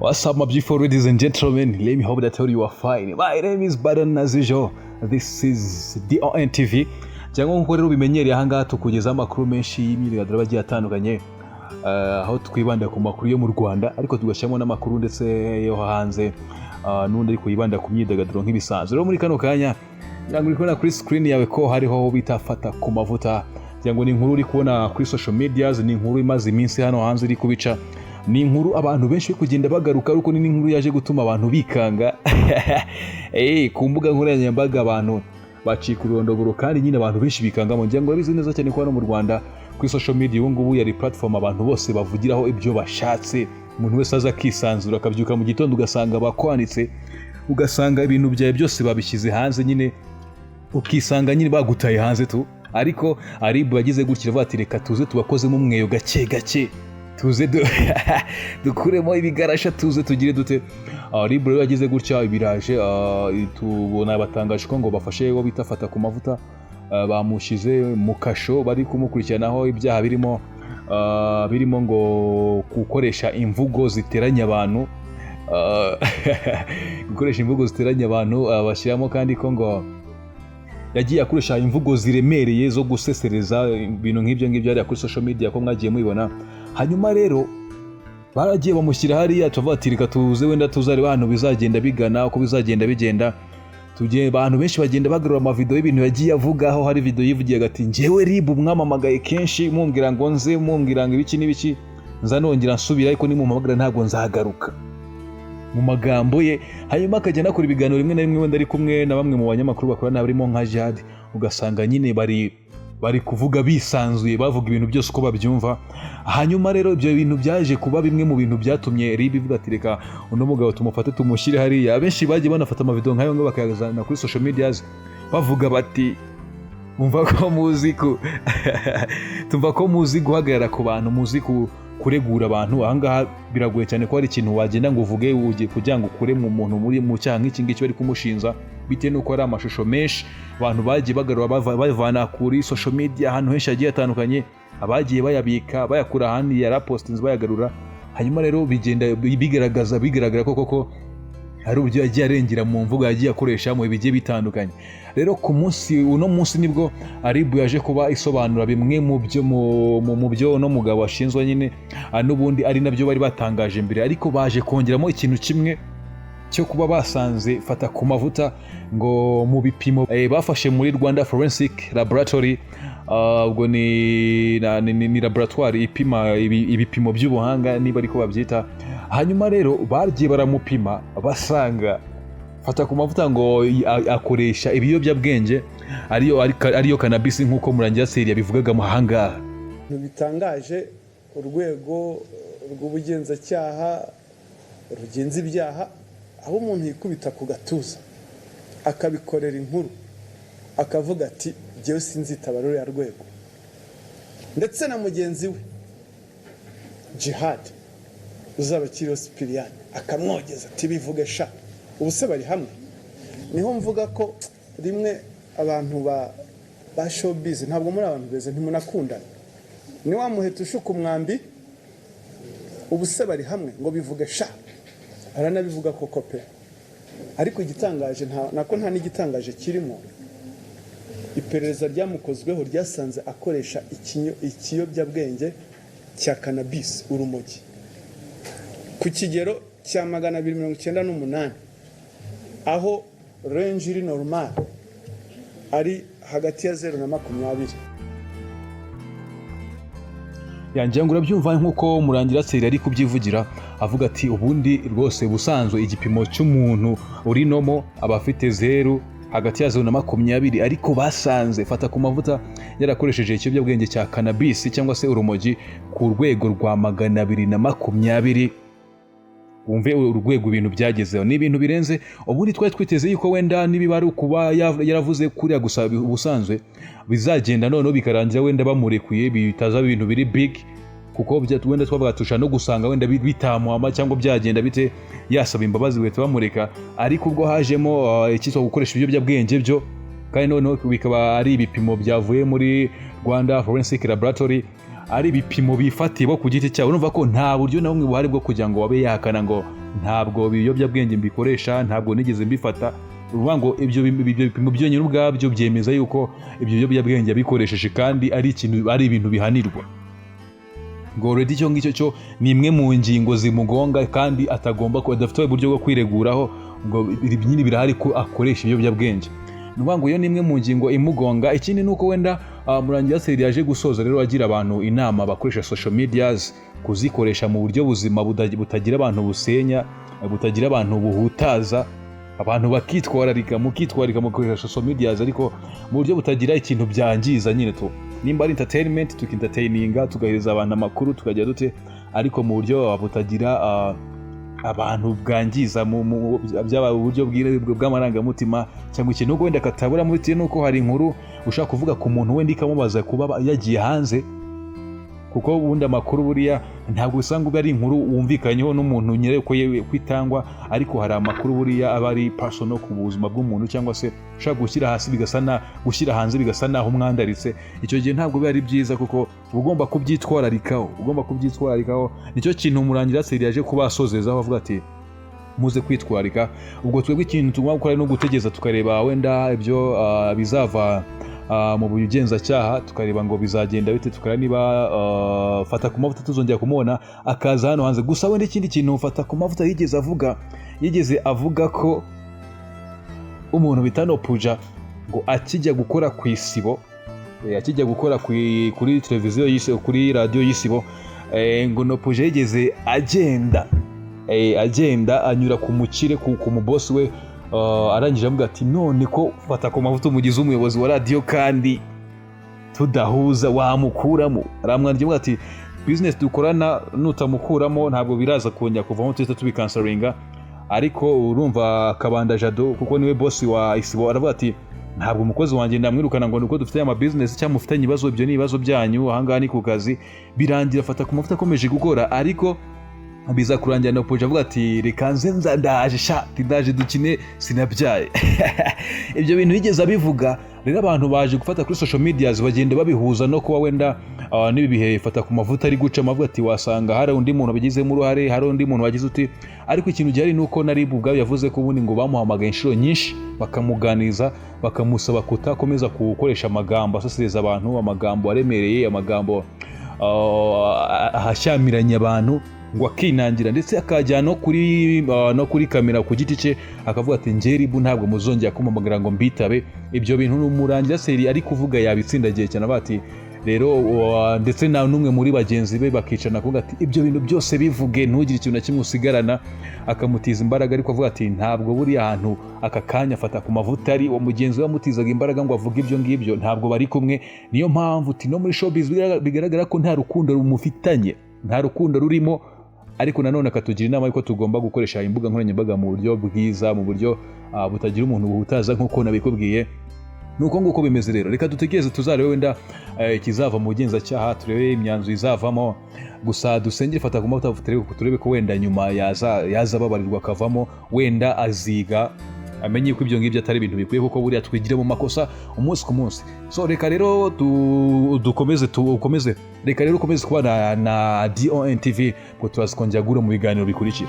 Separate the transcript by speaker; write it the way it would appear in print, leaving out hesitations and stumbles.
Speaker 1: What's up, my beautiful ladies and gentlemen? Let me hope that all you are fine. My name is Baron Nazijo. This is DON TV. Cyangwa nk'uko rero ubimenyereye, ahangaha tukugezaho amakuru menshi y'imyidagaduro agiye atandukanye, aho twibanda ku makuru yo mu Rwanda, ariko tugashyiramo n'amakuru ndetse yo hanze, n'undi ariko yibanda ku myidagaduro nk'ibisanzwe. Rero muri kano kanya ngira ngo uri kubona kuri screen yawe ko hariho aho bita Fata ku Mavuta. Ngira ngo ni inkuru uri kubona kuri social medias, ni inkuru imaze iminsi hano hanze iri kubica, ni inkuru abantu benshi bari kugenda bagaruka, ariko ni n'inkuru yaje gutuma abantu bikanga ku mbuga nkoranyambaga. Abantu bacika ururondogoro kandi nyine abantu benshi bikangamo. Ngira ngo urabizi neza cyane ko hano mu Rwanda kuri social media ubu ngubu yari platform abantu bose bavugiraho ibyo bashatse, umuntu wese aza akisanzura, akabyuka mu gitondo ugasanga bakwanditse, ugasanga ibintu byawe byose babishyize hanze nyine, ukisanga nyine bagutaye hanze tu. Ariko RIB yagize gutya iravuga ati: "Reka tuze tubakozemo umweyo gake gake, tuze dukuremo ibigarasha, tuze tugire dute." RIB rero yagize gutya biraje, tubona batangaje ko ngo bafashe uwo bita Fata ku Mavuta, bamushyize mu kasho, bari kumukurikiranaho ibyaha birimo ngo gukoresha imvugo ziteranya abantu, gukoresha imvugo ziteranya abantu. Bashyiramo kandi ko ngo yagiye akoresha imvugo ziremereye zo gusesereza, ibintu nk'ibyo ngibyo hariya kuri social media ko mwagiye mubibona. Hanyuma rero baragiye bamushyira hariya, tuvuga ati: "Reka tuze wenda tuzareba ahantu bizagenda bigana, uko bizagenda bigenda." Tugiye, abantu benshi bagenda bagarura amavideo y'ibintu yagiye avugaho. Hari video yivugiye ati: "Njyewe RIB mwamamagaye kenshi, mumbwira ngo nze, mumbwira ngo ibiki n'ibiki, nza nongera nsubira, ariko nimumpamagara ntabwo nzagaruka," mu magambo ye. Hanyuma akajya anakora ibiganiro rimwe na rimwe, wenda ari kumwe na bamwe mu banyamakuru bakorana barimo nka Jade, ugasanga nyine bari kuvuga bisanzuye, bavuga ibintu byose uko babyumva. Hanyuma rero ibyo bintu byaje kuba bimwe mu bintu byatumye RIB ivuga ati: "Reka uno mugabo tumufate, tumushyire hariya." Abenshi bagiye banafata amavideo nk'ayo ngayo bakayazana kuri social medias, bavuga bati: "Umva ko muzi ku tumva ko muzi guhagarara ku bantu, muzi kuregura abantu. Ahangaha biragoye cyane ko hari ikintu wagenda ngo uvuge ugiye kugira ngo ukure mu muntu muri mu cyaha nk'iki ngiki bari kumushinja," bitewe n'uko hari amashusho menshi abantu bagiye bagarura, bavana kuri social media ahantu henshi hagiye hatandukanye, abagiye bayabika, bayakura ahandi yarapostinze, bayagarura. Hanyuma rero bigenda bigaragaza, bigaragara ko koko hari uburyo yagiye arengera mu mvugo yagiye akoresha mu bigiye bitandukanye. Rero ku munsi uno munsi nibwo RIB yaje kuba isobanura bimwe mu byo mu byo uno mugabo ashinzwe nyine, n'ubundi ari nabyo bari batangaje mbere, ariko baje kongeramo ikintu kimwe cyo kuba basanze Fata ku Mavuta ngo mu bipimo bafashe muri Rwanda Forensic Laboratory, ubwo ni laboratoire ipima ibipimo by'ubuhanga niba ariko babyita. Hanyuma rero bagiye baramupima, basanga Fata ku Mavuta ngo akoresha ibiyobyabwenge, ariyo cannabis, nk'uko Murangira Thierry yabivugaga mu ahangaha.
Speaker 2: Ibintu bitangaje, urwego rw'ubugenzacyaha rugenza ibyaha, aho umuntu yikubita ku gatuza akabikorera inkuru, akavuga ati: "Jyewe sinzitaba ruriya rwego," ndetse na mugenzi we Jihad uzaba akiriho Sipiriyani akamwogeza ati: "Bivuge sha, ubu se bari hamwe?" Niho mvuga ko rimwe abantu ba showbiz ntabwo muri abantu beza, ntimunakundana, ni wa muheto ushuka umwambi. Ubu se bari hamwe ngo bivuge sha? Aranabivuga koko pe. Ariko igitangaje, nako nta n'igitangaje kirimo, iperereza ryamukozweho ryasanze akoresha ikiyobyabwenge cya cannabis, urumogi, ku kigero cya 298, aho range iri normal ari hagati ya 0 na 20.
Speaker 1: Yangira ngo urabyumva nk'uko Murangira Thierry ari kubyivugira, avuga ati: "Ubundi rwose ubusanzwe igipimo cy'umuntu uri normal aba afite 0, hagati ya 0 na 20, ariko basanze Fata ku Mavuta yarakoresheje ikiyobyabwenge cya cannabis cyangwa se urumogi ku rwego rwa 220." Wumve urwego ibintu byagezeho, ni ibintu birenze. Ubundi twari twiteze yuko wenda niba ari ukuba yaravuze kuriya gusa ubusanzwe bizagenda noneho bikarangira wenda bamurekuye, bitazaba ibintu biri big, kuko wenda twavuga tushobora no gusanga wenda bitamuhama cyangwa byagenda bite, yasaba imbabazi bagahita bamureka. Ariko ubwo hajemo icyitwa gukoresha ibiyobyabwenge byo, kandi noneho bikaba ari ibipimo byavuye muri Rwanda Forensic Laboratory, ari ibipimo bifatiye bo ku giti cyabo, urumva ko nta buryo na bumwe buhari bwo kugira ngo babe yahakana ngo Ntabwo ibiyobyabwenge mbikoresha, ntabwo nigeze mbifata. Uruvuga ngo ibyo bipimo byonyine ubwabyo byemeza yuko ibyo biyobyabwenge yabikoresheje, kandi ari ikintu, ari ibintu bihanirwa. Ngo already icyo ngicyo cyo ni imwe mu ngingo zimugonga, kandi atagomba kuba adafite uburyo bwo kwireguraho. Ngo nyine birahari ko akoresha ibiyobyabwenge. Ni ukuvuga ngo iyo ni imwe mu ngingo imugonga. Ikindi ni uko wenda Murangira Thierry yaje gusoza rero agira abantu inama bakoresha social medias kuzikoresha mu buryo buzima, butagira abantu busenya, butagira abantu buhutaza, abantu bakitwararika, mukitwararika mukoresha social medias, ariko mu buryo butagira ikintu byangiza nyine tu. Nimba ari entertainment, tukentertaininga, tugahereza abantu amakuru, tukajya dute, ariko mu buryo butagira abantu bwangiza byaba uburyo bw'amarangamutima cyangwa ikintu. Nubwo wenda katabura, bitewe n'uko hari inkuru ushaka kuvuga ku muntu, wenda ikamubaza kuba yagiye hanze, kuko ubundi amakuru buriya ntabwo usanga uba ari inkuru wumvikanyeho n'umuntu nyirayo ko yewe ko itangwa, ariko hari amakuru buriya aba ari personal ku buzima bw'umuntu, cyangwa se ushaka gushyira hasi bigasa na gushyira hanze bigasa naho umwandaritse. Icyo gihe ntabwo biba ari byiza, kuko uba ugomba kubyitwararikaho, ugomba kubyitwararikaho. Nicyo kintu Murangira Thierry yaje kuba asozezaho avuga ati: "Muze kwitwararika." Ubwo twebwe ikintu tugomba gukora ni ugutegereza, tukareba wenda ibyo bizava mu bugenzacyaha, tukareba ngo bizagenda bite, tukareba niba Fata ku Mavuta tuzongera kumubona akaza hano hanze. Gusa wenda ikindi kintu Fata ku Mavuta yigeze avuga, yigeze avuga ko umuntu bita Noopja ngo akijya gukora ku Isibo, akijya gukora kuri televiziyo y'Isibo, kuri radiyo y'Isibo, ngo Noopja yigeze agenda, agenda anyura ku mukire, ku mubosi we, arangije avuga ati: "None ko Fata ku Mavuta umugize umuyobozi wa radiyo kandi tudahuza, wamukuramo?" Aramwandikiye avuga ati: "Business dukorana nutamukuramo ntabwo biraza kongera kuvamo, tuhita tubicancelinga." Ariko urumva Kabanda Jado, kuko niwe boss wa Isibo, aravuga ati: "Ntabwo umukozi wanjye ndamwirukana ngo nuko dufite ama business cyangwa mufitanye ibibazo. Ibyo ni ibibazo byanyu, ahangaha ni ku kazi." Birangira Afata ku Mavuta akomeje gukora, ariko biza kurangira Noopja avuga ati: "Reka nze nza ndaje sha, ndaje dukine sinabyaye." Ibyo bintu yigeze abivuga. Rero abantu baje gufata kuri social media bagenda babihuza no kuba wenda n'ibi bihe Fata ku Mavuta ari guca, amavuga ati: "Wasanga hari undi muntu wabigizemo uruhare, hari undi muntu wagize uti." Ariko ikintu gihari ni uko na RIB ubwayo yavuze ko ubundi ngo bamuhamagaye inshuro nyinshi, bakamuganiriza, bakamusaba kutakomeza gukoresha amagambo asesereza abantu, amagambo aremereye, amagambo ahashyamiranye abantu, ngo akinangira, ndetse akajya no kuri kamera ku giti cye akavuga ati: "Njye RIB ntabwo muzongera kumpamagara ngo mbitabe." Ibyo bintu Murangira Thierry ari kuvuga yabitsindagiye cyane, avuga ati rero ndetse na n'umwe muri bagenzi be bakicarana kuvuga ati: "Ibyo bintu byose bivuge, ntugire ikintu na kimwe usigarana." Akamutiza imbaraga, ariko avuga ati: "Ntabwo buriya hantu aka kanya Afata ku Mavuta ari uwo mugenzi we wamutizaga imbaraga ngo avuge ibyo ngibyo, ntabwo bari kumwe." Niyo mpamvu uti no muri showbiz bigaragara ko nta rukundo rumufitanye, nta rukundo rurimo. Ariko nanone akatugira inama y'uko tugomba gukoresha imbuga nkoranyambaga mu buryo bwiza, mu buryo butagira umuntu buhutaza, nk'uko nabikubwiye. Nuko nguko bimeze rero. Reka dutegereze, tuzarebe wenda ikizava mu bugenzacyaha, turebe imyanzuro izavamo. Gusa dusengere Fata ku Mavuta, turebe ko wenda nyuma yaza ababarirwa akavamo, wenda aziga amenye ko ibyo ngibyo atari ibintu bikwiye, kuko buriya twigira mu makosa umunsi ku munsi. So reka rero dukomeze tukomeze, reka rero ukomeze kubana na DON TV, ngo turaza kongera guhura mu biganiro bikurikira.